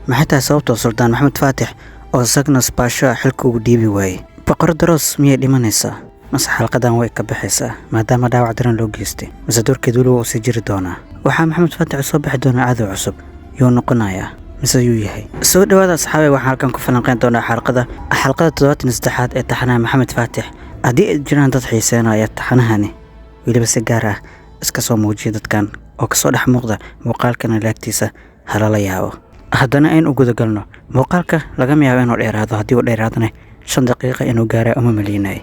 Maxay tahay sababta Suldaan Maxamed Faatix oo Zagnos Baasha xilka ugu dhiibi waayey? Boqoradda Rose miyay dhimanaysaa, mase xalqadan way ka baxaysaa maadaama dhaawac daran loo geystay, mase doorkeed weli waa uu sii jiri doonaa? Waxaa Maxamed Faatix soo bixi doonaa cadow cusub, yuu noqonayaa mise yuu yahay? Soo dhawaada asxaabay, waxaan halkan ku falanqeyn doonaa xalqada 73aad ee taxanaha Maxamed Faatix. Haddii ay jiraan dad xiiseynaya taxanahani, weliba si gaar ah iska soo muujiya dadkan oo kasoo dhex muuqda muuqaalkana, laagtiisa halala yaabo. Haddana aynu u gudagalno muuqaalka. Lagama yaabo inuu dheeraado, haddii uu dheeraadana 5 daqiiqa inuu gaara uma maleynayo,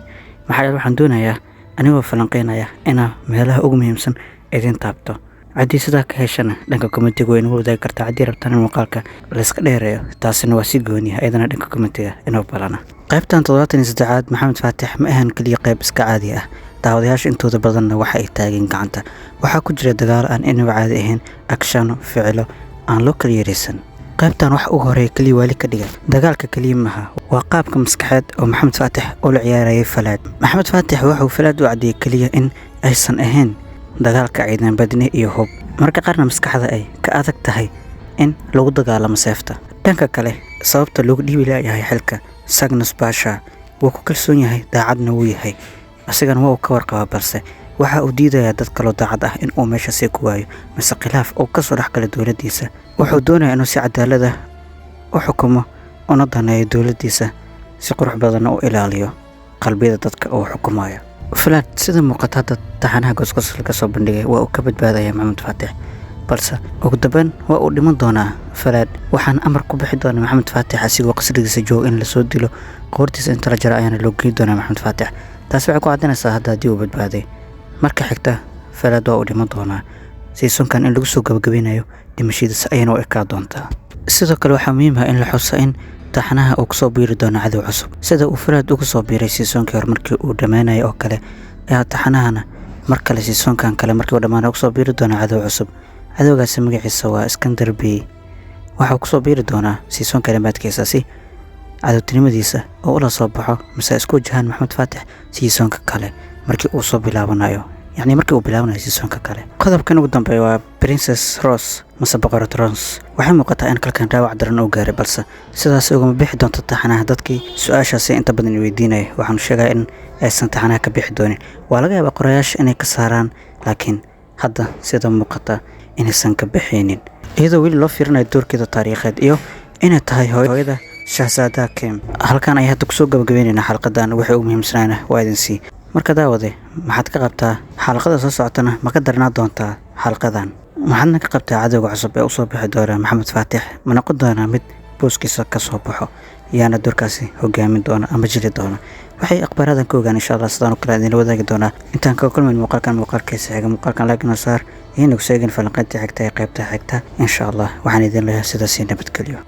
maxaa yeele waxaan doonayaa anigoo falanqeynaya inaa meelaha ugu muhiimsan idin taabto. Haddii sidaa ka heshana, dhanka commentiga way nagu wadaagi kartaa. Haddii rabtaan in muuqaalka layska dheereeyo, taasina waa si gooniya, iyadana dhanka commentiga inoo balana. Qaybtan 73aad Maxamed Faatix ma ahan keliya qayb iska caadi ah. Daawadayaasha intooda badanna waxa ay taageen gacanta. Waxaa ku jira dagaal aan inaba caadi ahayn, actiono, ficilo aan loo kala yaraysan. Qaybtan wax ugu horeeya keliya waali ka dhigan dagaalka keliya maha, waa qaabka maskaxeed oo Maxamed Faatix ula ciyaarayay Falaad. Maxamed Faatix wuxuu Falaad u caddeeyey keliya in aysan ahayn dagaalka ciidan badni iyo hub, marka qaarna maskaxda ay ka adag tahay in lagu dagaalamo seefta. Dhanka kale, sababta loogu dhiibi laayahay xilka Sagnus Basha, wuu ku kalsoon yahay, daacadna wuu yahay, asigana waa uu ka warqabaa, balse waxa uu diidayaa dad kaloo daacad ah in uu meeshaasi ku waayo mise khilaaf uu kasoo dhex galay dowladdiisa. Wuxuu doonayaa inuu si cadaalad ah u xukumo una daneeyo dowladdiisa, si qurux badanna u ilaaliyo qalbiyada dadka uu xukumayo. Falaad, sida muuqata hadda taxanaha goosgoos laga soo bandhigay, waa uu ka badbaadaya Maxamed Faatix, balse ugu dambeyn waa uu dhiman doonaa Falaad. Waxaana amar ku bixi doona Maxamed Faatix asigoo qasrigiisa jooga in lasoo dilo, qoortiisa inta la jara ayaana loo geyn doonaa Maxamed Faatix. Taasi waxay ku caddaynaysaa hadda haddii uu badbaaday, marka xigta Falaad waa uu dhiman doonaa. Seasonkan in lagu soo gabagabeynayo dhimashadiisa ayana u ekaa doontaa. Sidoo kale waxaa muhiim ah in la xuso in taxanaha uu kusoo biiri doono cadow cusub. Sida uu Falaad ugu soo biiray seasonkii hore markii uu dhammaanayay oo kale, ayaa taxanahana mar kale seasonkan kale markii uu dhammaanayo kusoo biiri doona cadow cusub. Cadowgaasi magaciisa waa Iskander Bey. Waxaa kusoo biiri doonaa seasonka dhammaadkiisa si cadowtinimadiisa oo ula soo baxo mise isku wajahaan Maxamed Faatix seasonka kale markii uu soo bilaabanayo, yacni markii uu bilaabanayo seasonka kale. Qodobkan ugu dambeeya waa Princess Rose mase Boqorad Rose. Waxay muuqataa in kalkan dhaawac daran uu gaaray, balse sidaas ugama bixi doonto taxanaha. Dadkii su-aashaasi inta badan weydiinaya, waxaanu sheegaya in aysan taxanaha ka bixi doonin. Waa laga yaabaa qorayaasha inay ka saaraan, laakiin hadda sida muuqata inaysan ka bixaynin, iyadoo weli loo fiirinayo doorkeeda taariikheed iyo inay tahay hooyada Shahzaada Kem. Halkan ayay hadda kusoo gabagabeynayna xalqadan. Waxay ugu muhiimsanaana waa idin sii. Marka daawade, maxaad ka qabtaa xalqada soo socotana? Ma ka darnaa doontaa xalqadan? Maxaadna ka qabtaa cadowga cusub ee usoo bixi doona Maxamed Faatix? Ma noqon doonaa mid booskiisa ka soo baxo, yaana doorkaasi hogaamin doona ama jiri doona? Waxay akhbaaradan ka ogaan, insha Allah sidaan oo kale idinla wadaagi doonaa. Intaan kaga kulmayn muuqaalkan muuqaalkiisa xiga, muuqaalkan like noo saar iyo nagu seegin falanqaynta xigta ee qaybta xigta, insha Allah. Waxaan idin leeyahay sidaasi nabadgelyo.